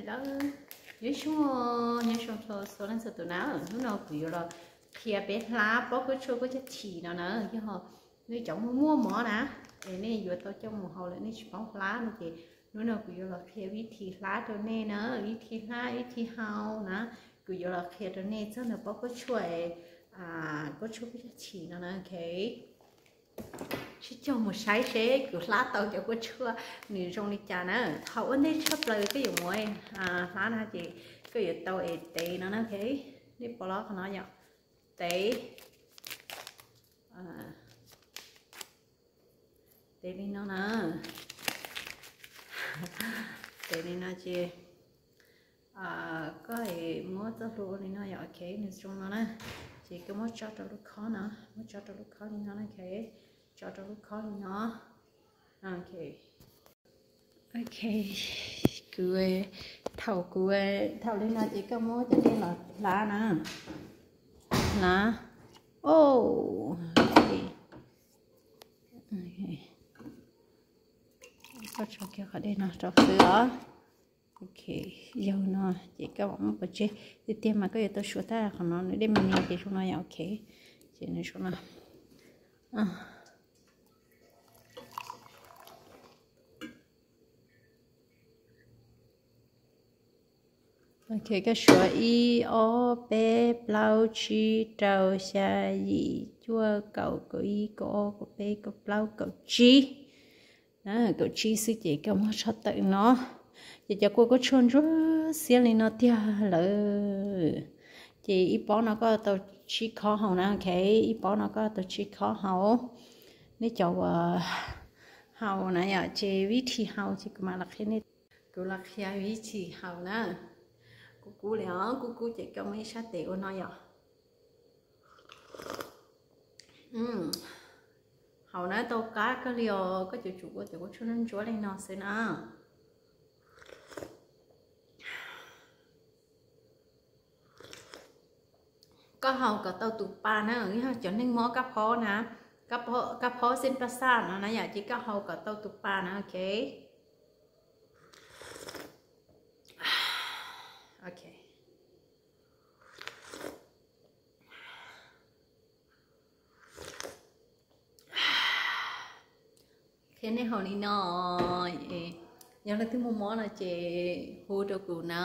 Nyob zoo, nyob zoo txhua leej txhua tus na, hnub no kuv yuav los qhia peb hlab pob khuab tshuaj khuab cag chim no na, yog nej cov muaj muaj mob na, es nej yuav tau coj mus haus lawm nej tsis paub hlab no ces hnub no kuv yuav los qhia vib thi hlab rau nej na, vib thi hlab vib thi haus na, kuv yuav los qhia rau nej txog ntawm pob khuab tshuaj, khuab tshuaj khuab cag chim no na, ok. Sib cog mus saib seb kuv hlab tau cov khuab tshuaj nws zoo li cas na. Thaum ua ntej tshaj plaws koj yuav muab hlab na ces koj yuav tau es tev no na, ok. Nej pom los qhov no yom, tev, tev li no na, tev li no ces koj muab txoj hlua ua li no yom, ok, nws zoo no na. Ces koj muab tso rau lub khob no, muab tso rau lub khob li no na, ok, tso rau lub khob li no, ok. Ok, kuv, thaum kuv, thaum li no ces koj muab cov dej los hlab na, hlab, o, koj tso kiag qhov dej no rau xwb os. Ok, yog no ces koj mam muab pov tseg, tiag tiag mas koj yuav tau suav tag qhov no nws dej me me ces zoo no yom, ok, ces nws zoo no. Ok, koj suav ib ob peb plaub tsib rau xya yim cuaj kaum kaum ib kaum ob kaum peb kaum plaub kaum tsib. Kaum tsib xwb ces koj muab tso tawm no. Ces cov kua khuab tshuaj ntsuab xiab li no tiag lawm. Ces ib pob no koj tau tsib khob haus na, ok, ib pob no koj tau tsib khob haus. Nej cov uas haus na yom, ces vib thi haus ces kuv mam los qhia nej, kuv los qhia vib thi haus na. Kub kub li os, kub kub ces koj muab ib sab tes ua no yom. Haus na tau qab kawg li os, koj yuav tsum ua cov kua khuab tshuaj ntsuab li no xwb na. Koj haus kom tau tus pa na, yog cov neeg mob kab phob na, kab phob xeeb pab xaj no na yom, ces koj haus kom tau tus pa na, ok. Ok. Qhia nej haus li no, yog leej twg muaj mob no ces hu rau kuv na.